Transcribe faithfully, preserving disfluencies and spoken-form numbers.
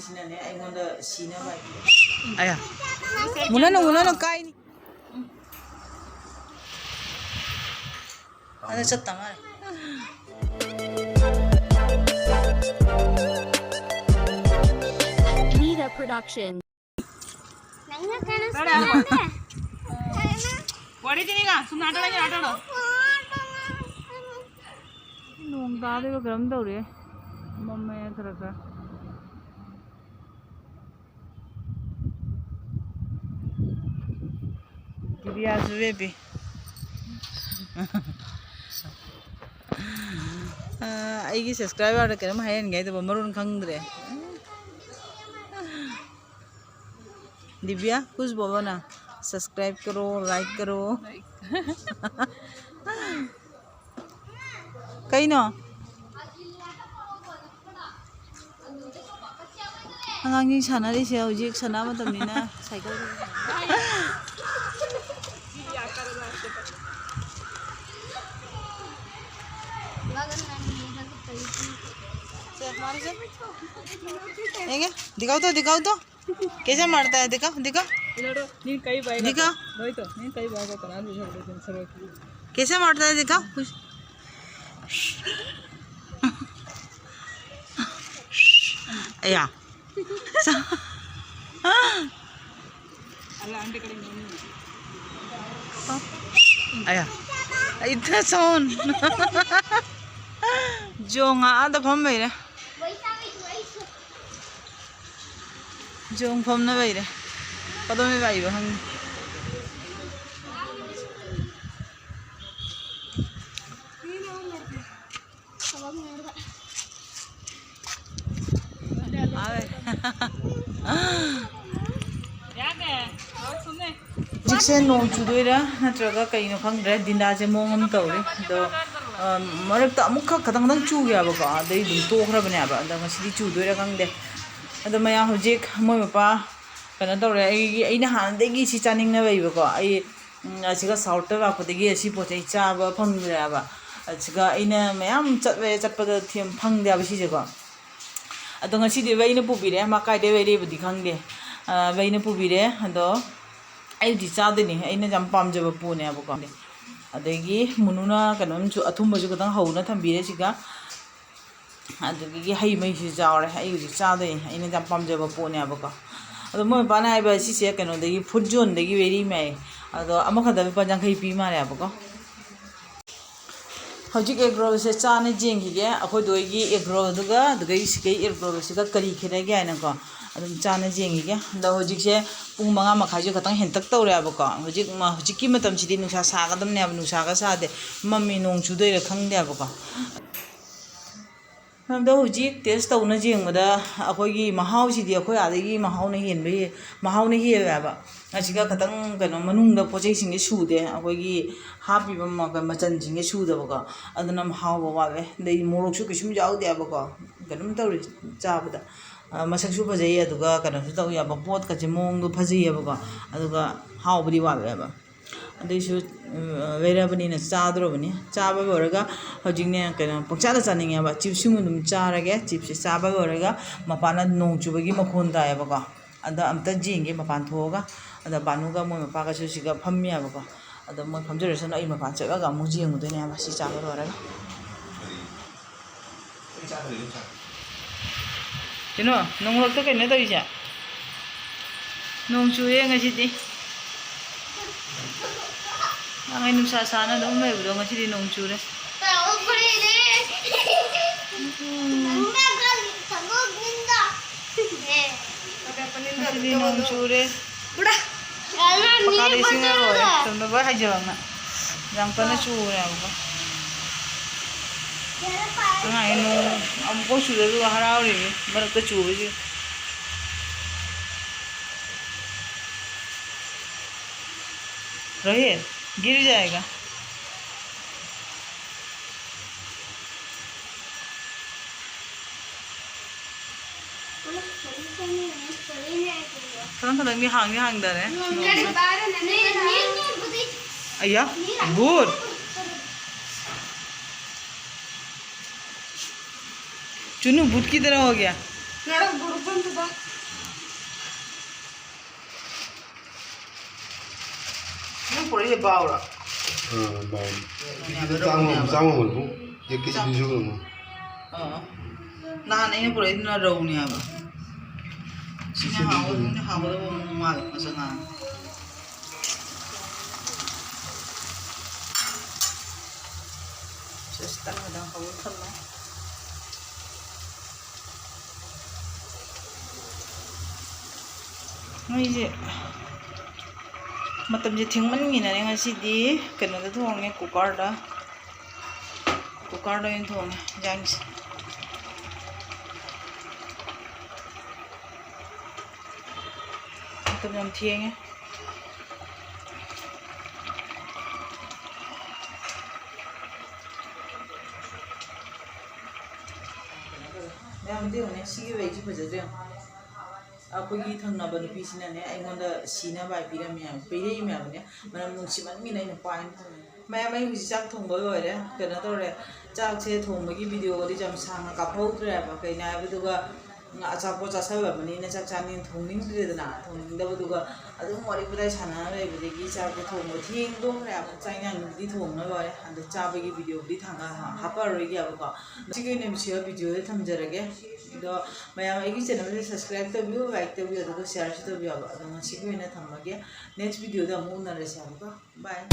ꯁꯤꯅꯅꯦ ꯑꯩꯉꯣꯟꯗ ꯁꯤꯅꯕ ꯍꯥꯏ꯫ ꯑꯌꯥ꯫ ꯃꯨꯅꯅꯨ, ꯃꯨꯅꯅꯨ, ꯀꯥꯏꯅꯤ꯫ ꯑꯗ ꯆꯠꯇ ꯉꯥꯏꯔꯦ꯫ Nida Production. ꯅꯪꯅ ꯀꯩꯅꯣ ꯁꯨꯃꯥꯏꯅ ꯋꯥꯔꯤ ꯇꯤꯅꯤꯒ ꯁꯨꯝ ꯅꯥꯇꯣꯟ ꯂꯩ, ꯅꯥꯇꯣꯟ꯫ ꯅꯣꯡ ꯇꯥꯗꯣꯏꯕ ꯀꯩꯅꯣꯝ ꯇꯧꯔꯦ꯫ ꯃꯝꯃꯦ ꯈꯔ ꯈꯔ꯫ ꯗꯤꯕꯤꯌꯥꯁꯨ ꯕꯦꯕꯤ꯫ ꯑ, ꯑꯩꯒꯤ subscriberꯗ ꯀꯩꯅꯣꯝ ꯍꯥꯏꯍꯟꯒꯦ ꯍꯥꯏꯗꯕ ꯃꯔꯣꯟ ꯈꯪꯗ꯭ꯔꯦ꯫ दिव्या, कुछ बोलो ना, subscribe करो, like करो। ꯀꯩꯅꯣ? ꯑꯉꯥꯡꯁꯤꯡ ꯁꯥꯟꯅꯔꯤꯁꯦ ꯍꯧꯖꯤꯛ ꯁꯥꯟꯅꯕ ꯃꯇꯝꯅꯤꯅ ꯁꯥꯏꯀꯜ꯫ से, मारो से। देंगे? दिखाओ तो, दिखाओ तो। कैसे मारता है? दिखा, दिखा। ನೀನ್ ಕೈ ಬಾಯಿ दिखा। ಹೋಯ್ತು, ನೀನ್ ಕೈ ಬಾಯಿ ಹಾಕೋ, ನಾನು ವಿಷಯ ಹೇಳ್ತೀನಿ, ಸರಿ ಹೋಯ್ತು. कैसे मारता है? दिखा। कुछ। या। ಅಲ್ಲ, ಆಂಟಿ ಕಡೆ ನೋಡಿ. अया। इतना सोन। जोंगा आदा फम मेरे। जोंग फम ना भाई रे। पता में भाई वो हम। ꯍꯧꯖꯤꯛꯁꯦ ꯅꯣꯡ ꯆꯨꯗꯣꯏꯔꯥ ꯅꯠꯇ꯭ꯔꯒ ꯀꯩꯅꯣ ꯈꯪꯗ꯭ꯔꯦ, ꯗꯤꯟꯗꯥꯁꯦ ꯃꯑꯣꯡ ꯑꯃ ꯇꯧꯔꯤ꯫ ꯑꯗꯣ, ꯑ, ꯃꯔꯛꯇ ꯑꯃꯨꯛꯈꯛ ꯈꯇꯪ ꯈꯇꯪ ꯆꯨꯈꯤꯕꯀꯣ, ꯑꯗꯩ ꯑꯗꯨꯝ ꯇꯣꯛꯈ꯭ꯔꯕꯅꯦꯕ꯫ ꯑꯗꯣ ꯉꯁꯤꯗꯤ ꯆꯨꯗꯣꯏꯔꯥ ꯈꯪꯗꯦ꯫ ꯑꯗꯣ ꯃꯌꯥꯝ ꯍꯧꯖꯤꯛ ꯃꯣꯏ ꯃꯄꯥ ꯀꯩꯅꯣ ꯇꯧꯔꯦ, ꯑꯩꯒꯤ, ꯑꯩꯅ ꯍꯥꯟꯅꯗꯒꯤ ꯁꯤ ꯆꯥꯅꯤꯡꯅ ꯂꯩꯕꯀꯣ꯫ ꯑꯩ, ꯎꯝ, ꯑꯁꯤꯒ ꯁꯥꯎꯠꯇ ꯂꯥꯛꯄꯗꯒꯤ ꯑꯁꯤ ꯄꯣꯠꯁꯦ ꯑꯩ ꯆꯥꯕ ꯐꯪꯗ꯭ꯔꯦꯕ꯫ ꯑꯁꯤꯒ ꯑꯩꯅ ꯃꯌꯥꯝ ꯆꯠꯂꯦ, ꯆꯠꯄꯗ ꯊꯦꯡ-, ꯐꯪꯗꯦꯕ ꯁꯤꯁꯦꯀꯣ꯫ ꯑꯗꯣ ꯉꯁꯤꯗꯤ ꯚꯩꯅ ꯄꯨꯕꯤꯔꯦ, ꯃꯥ ꯀꯥꯏꯗꯩ ꯂꯩꯔꯛꯏꯕꯗꯤ ꯈꯪꯗꯦ꯫ ꯑ, ꯚꯩꯅ ꯄꯨꯕꯤꯔꯦ꯫ ꯑꯗꯣ ꯑꯩꯗꯤ ꯆꯥꯗꯣꯏꯅꯤ, ꯑꯩꯅ ꯌꯥꯝ ꯄꯥꯝꯖꯕ ꯄꯣꯠꯅꯦꯕꯀꯣ꯫ ꯑꯗꯒꯤ ꯃꯨꯅꯨꯅ ꯀꯩꯅꯣꯝꯁꯨ, ꯑꯊꯨꯝꯕꯁꯨ ꯈꯤꯇꯪ ꯍꯧꯅ ꯊꯝꯕꯤꯔꯦ ꯁꯤꯒ꯫ ꯑꯗꯨꯗꯒꯤ ꯍꯩ ꯃꯍꯤꯁꯨ ꯌꯥꯎꯔꯦ, ꯑꯩ ꯍꯧꯖꯤꯛ ꯆꯥꯗꯣꯏꯅꯤ, ꯑꯩꯅ ꯌꯥꯝ ꯄꯥꯝꯖꯕ ꯄꯣꯠꯅꯦꯕꯀꯣ꯫ ꯑꯗꯣ ꯃꯣꯏ ꯃꯄꯥꯅ ꯍꯥꯏꯕ ꯁꯤꯁꯦ ꯀꯩꯅꯣꯗꯒꯤ, ꯐꯨꯗ ꯖꯣꯟꯗꯒꯤ ꯂꯩꯔꯛꯏꯃꯦ ꯍꯥꯏꯌꯦ꯫ ꯑꯗꯣ ꯑꯃꯈꯛꯇ ꯂꯨꯄꯥ ꯌꯥꯡꯈꯩ ꯄꯤ ꯃꯥꯜꯂꯦꯕꯀꯣ꯫ ꯍꯧꯖꯤꯛ ꯑꯦꯒ ꯔꯣꯜꯁꯦ ꯆꯥꯅ ꯌꯦꯡꯈꯤꯒꯦ꯫ ꯑꯩꯈꯣꯏ ꯗꯣꯏꯒꯤ ꯑꯦꯒ ꯔꯣꯜꯗꯨꯒ ꯑꯗꯨꯒ ꯁꯤꯒꯩ ꯑꯦꯒ ꯔꯣꯜꯁꯤꯒ ꯀꯔꯤ ꯈꯦꯠꯅꯒꯦ ꯍꯥꯏꯅꯀꯣ, ꯑꯗꯨꯝ ꯆꯥꯅ ꯌꯦꯡꯈꯤꯒꯦ꯫ ꯑꯗꯣ ꯍꯧꯖꯤꯛꯁꯦ ꯄꯨꯡ ꯃꯉꯥ ꯃꯈꯥꯏꯁꯨ ꯈꯇꯪ ꯍꯦꯟꯇꯛ ꯇꯧꯔꯦꯕꯀꯣ꯫ ꯍꯧꯖꯤꯛ ꯃ-, ꯍꯧꯖꯤꯛꯀꯤ ꯃꯇꯝꯁꯤꯗꯤ ꯅꯨꯡꯁꯥ ꯁꯥꯒꯗꯕꯅꯦꯕ, ꯅꯨꯡꯁꯥꯒ ꯁꯥꯗꯦ, ꯃꯝꯃꯤ, ꯅꯣꯡ ꯆꯨꯗꯣꯏꯔꯥ ꯈꯪꯗꯦꯕꯀꯣ꯫ ꯑꯗꯣ ꯍꯧꯖꯤꯛ ꯇꯦꯁ ꯇꯧꯅ ꯌꯦꯡꯕꯗ ꯑꯩꯈꯣꯏꯒꯤ ꯃꯍꯥꯎꯁꯤꯗꯤ ꯑꯩꯈꯣꯏ ꯑꯥꯗꯒꯤ ꯃꯍꯥꯎꯅ ꯍꯦꯟꯕ ꯍꯦ-, ꯃꯍꯥꯎꯅ ꯍꯦꯜꯂꯦꯕ꯫ ꯑꯁꯤꯒ ꯈꯇꯪ ꯀꯩꯅꯣ ꯃꯅꯨꯡꯗ ꯄꯣꯠ ꯆꯩꯁꯤꯡꯁꯦ ꯁꯨꯗꯦ, ꯑꯩꯈꯣꯏꯒꯤ ꯍꯥꯞꯄꯤꯕ ꯃ-, ꯃꯆꯜꯁꯤꯡꯁꯦ ꯁꯨꯗꯕꯀꯣ꯫ ꯑꯗꯨꯅ ꯃꯍꯥꯎꯕ ꯋꯥꯠꯂꯦ꯫ ꯑꯗꯩ ꯃꯣꯔꯣꯛꯁꯨ ꯀꯩꯁꯨꯝ ꯌꯥꯎꯗꯦꯕꯀꯣ꯫ ꯀꯩꯅꯣꯝ ꯇꯧꯔꯤ ꯆꯥꯕꯗ꯫ ꯑ, ꯃꯁꯛꯁꯨ ꯐꯖꯩ, ꯑꯗꯨꯒ ꯀꯩꯅꯣꯁꯨ ꯇꯧ ꯌꯥꯕ, ꯄꯣꯠꯀꯁꯦ ꯃꯑꯣꯡꯗꯣ ꯐꯖꯩꯌꯦꯕꯀꯣ꯫ ꯑꯗꯨꯒ ꯍꯥꯎꯕꯗꯤ ꯋꯥꯠꯂꯦꯕ꯫ ꯑꯗꯨꯏꯁꯨ, ꯎꯝ, ꯂꯩꯔꯕꯅꯤꯅ ꯆꯥꯗ꯭ꯔꯣꯕꯅꯤ꯫ ꯆꯥꯕ ꯂꯣꯏꯔꯒ ꯍꯧꯖꯤꯛꯅꯦ, ꯀꯩꯅꯣ, ꯄꯪꯆꯥꯗ ꯆꯥꯅꯤꯡꯉꯦꯕ꯫ ꯆꯤꯞꯁꯁꯤꯃ ꯑꯗꯨꯝ ꯆꯥꯔꯒꯦ꯫ ꯆꯤꯞꯁꯁꯦ ꯆꯥꯕ ꯂꯣꯏꯔꯒ ꯃꯄꯥꯟꯗ ꯅꯣꯡ ꯆꯨꯕꯒꯤ ꯃꯈꯣꯟ ꯇꯥꯏꯌꯦꯕꯀꯣ꯫ ꯑꯗ ꯑꯝꯇ ꯌꯦꯡꯒꯦ ꯃꯄꯥꯟ ꯊꯣꯛꯑꯒ꯫ ꯑꯗ ꯕꯥꯅꯨꯒ ꯃꯣꯏ ꯃꯄꯥꯒꯁꯨ ꯁꯤꯒ ꯐꯝꯃꯤꯌꯦꯕꯀꯣ꯫ ꯑꯗ ꯃꯣꯏ ꯐꯝꯖꯔꯁꯅꯨ, ꯑꯩ ꯃꯄꯥꯟ ꯆꯠꯂꯒ ꯑꯃꯨꯛ ꯌꯦꯡꯉꯨꯗꯣꯏꯅꯦꯕ ꯁꯤ ꯆꯥꯕ ꯂꯣꯏꯔꯒ꯫ ꯀꯩꯅꯣ, ꯅꯣꯡꯂꯛꯇ ꯀꯩꯅꯣ ꯇꯧꯔꯤꯁꯦ? ꯅꯣꯡ ꯆꯨꯔꯦ ꯉꯁꯤꯗꯤ꯫ ꯅꯍꯥꯟꯉꯩ ꯅꯨꯡꯁꯥ ꯁꯥꯅ ꯑꯗꯨꯝ ꯂꯩꯕꯗꯣ ꯉꯁꯤꯗꯤ ꯅꯣꯡ ꯆꯨꯔꯦ꯫ ꯎꯝ꯫ ꯉꯁꯤꯗꯤ ꯅꯣꯡ ꯆꯨꯔꯦ꯫ ꯄꯀꯥꯗ ꯏꯁꯤꯡ ꯂꯩꯔꯣꯏ꯫ ꯇꯧꯅꯕ ꯍꯥꯏꯖꯕ ꯑꯃ꯫ ꯌꯥꯝ ꯀꯟꯅ ꯆꯨꯔꯦꯕꯀꯣ꯫ ꯑꯉꯥꯡ ꯅꯣꯡ ꯑꯃꯨꯛꯐꯥꯎ ꯆꯨꯗ ꯑꯗꯨꯒ ꯍꯔꯥꯎꯔꯤꯕꯅꯤ ꯃꯔꯛꯇ ꯆꯨꯕꯁꯦ꯫ ꯔꯣꯍꯤꯠ, गिर जाएगा। ꯈꯤꯇꯪ ꯈꯤꯇꯪꯗꯤ ꯍꯥꯡꯗꯤ ꯍꯥꯡꯗꯔꯦ꯫ ꯑꯌꯥ, ꯕꯨꯠ꯫ चुन्नू, भुटकी तरह हो गया। यार, गुरु बंद था। ये पड़ी है बावला। हाँ, बावला। ये चांगो, चांगो बोल दो। ये किसी चीज़ को। हाँ। ना, नहीं, पड़ी इतना रौनिया बा। इसने हाँ, वो, हाँ, वो मार, मजा ना। Just ꯇꯪꯒꯗ ꯍꯧꯔ ꯊꯝꯃꯣ꯫ ꯃꯩꯁꯦ, ꯃꯇꯝꯁꯦ ꯊꯦꯡꯃꯟꯈꯤꯅꯅꯦ, ꯉꯁꯤꯗꯤ ꯀꯩꯅꯣꯗ ꯊꯣꯡꯉꯦ, ꯀꯨꯀꯔꯗ꯫ ꯀꯨꯀꯔꯗ ꯑꯣꯏꯅ ꯊꯣꯡꯉꯦ ꯏꯟꯖꯥꯡꯁꯦ꯫ ꯃꯇꯝ ꯌꯥꯝ ꯊꯦꯡꯉꯦ꯫ ꯃꯌꯥꯝ ꯑꯝꯇ ꯌꯦꯡꯉꯨꯅꯦ, ꯁꯤꯒꯤ ꯂꯩꯁꯤ ꯐꯖꯗ꯭ꯔꯥ ꯌꯦꯡꯉꯨ꯫ ꯑꯩꯈꯣꯏꯒꯤ ꯊꯪꯅꯕ ꯅꯨꯄꯤꯁꯤꯅꯅꯦ, ꯑꯩꯉꯣꯟꯗ ꯁꯤꯅꯕ ꯍꯥꯏ ꯄꯤꯔꯝꯃꯤ ꯍꯥꯏꯕ, ꯄꯤꯔꯛꯏ ꯃꯌꯥꯝꯅꯦ, ꯃꯅꯝ ꯅꯨꯡꯁꯤꯃꯟꯒꯤꯅ ꯑꯩꯅ ꯄꯥꯏꯅ ꯊꯝꯃꯤ꯫ ꯃꯌꯥꯝ, ꯑꯩ ꯍꯧꯖꯤꯛ ꯆꯥꯛ ꯊꯣꯡꯕ ꯂꯣꯏꯔꯦ, ꯀꯩꯅꯣ ꯇꯧꯔꯦ, ꯆꯥꯛꯁꯦ ꯊꯣꯡꯕꯒꯤ ꯚꯤꯗꯤꯑꯣꯒꯗꯤ ꯌꯥꯝ ꯁꯥꯡꯅ ꯀꯥꯞꯍꯧꯗ꯭ꯔꯦꯕ꯫ ꯀꯩꯅꯣ ꯍꯥꯏꯕꯗꯨꯒ, ꯎꯝ, ꯑꯆꯥꯄꯣꯠ ꯆꯥꯁꯜꯂꯕꯅꯤꯅ ꯆꯥꯛ ꯆꯥꯅꯤꯡ-, ꯊꯣꯡꯅꯤꯡꯗ꯭ꯔꯦꯗꯅ꯫ ꯊꯣꯡꯅꯤꯡꯗꯕꯗꯨꯒ ꯑꯗꯨꯝ ꯋꯥꯔꯤ ꯋꯥꯇꯥꯏ ꯁꯥꯟꯅꯔ ꯂꯩꯕꯗꯒꯤ ꯆꯥꯛꯇꯣ ꯊꯣꯡꯕ ꯊꯦꯡꯗꯣꯛꯈ꯭ꯔꯦꯕ꯫ ꯆꯥꯛ ꯏꯟꯖꯥꯡꯗꯨꯕꯨꯗꯤ ꯊꯣꯡꯅ ꯂꯣꯏꯔꯦ, ꯑꯗꯣ ꯆꯥꯕꯒꯤ ꯚꯤꯗꯤꯑꯣꯕꯨꯗꯤ ꯊꯥꯡꯒꯠ-, ꯍꯥꯞꯄꯛꯑꯔꯣꯏꯒꯦꯕꯀꯣ꯫ ꯉꯁꯤꯒꯤ ꯑꯣꯏꯅ ꯁꯤꯗ ꯚꯤꯗꯤꯑꯣꯁꯦ ꯊꯝꯖꯔꯒꯦ꯫ ꯑꯗꯣ ꯃꯌꯥꯝ ꯑꯩꯒꯤ ꯆꯦꯅꯦꯜꯁꯦ subscribe ꯇꯧꯕꯤꯌꯨ, like ꯇꯧꯕꯤꯌꯨ, ꯑꯗꯨꯒ shareꯁꯨ ꯇꯧꯕꯤꯌꯣꯕ꯫ ꯑꯗꯣ ꯉꯁꯤꯒꯤ ꯑꯣꯏꯅ ꯊꯝꯃꯒꯦ꯫ Next ꯚꯤꯗꯤꯑꯣꯗ ꯑꯃꯨꯛ ꯎꯅꯔꯁꯦ ꯍꯥꯏꯕꯀꯣ꯫ Bye꯫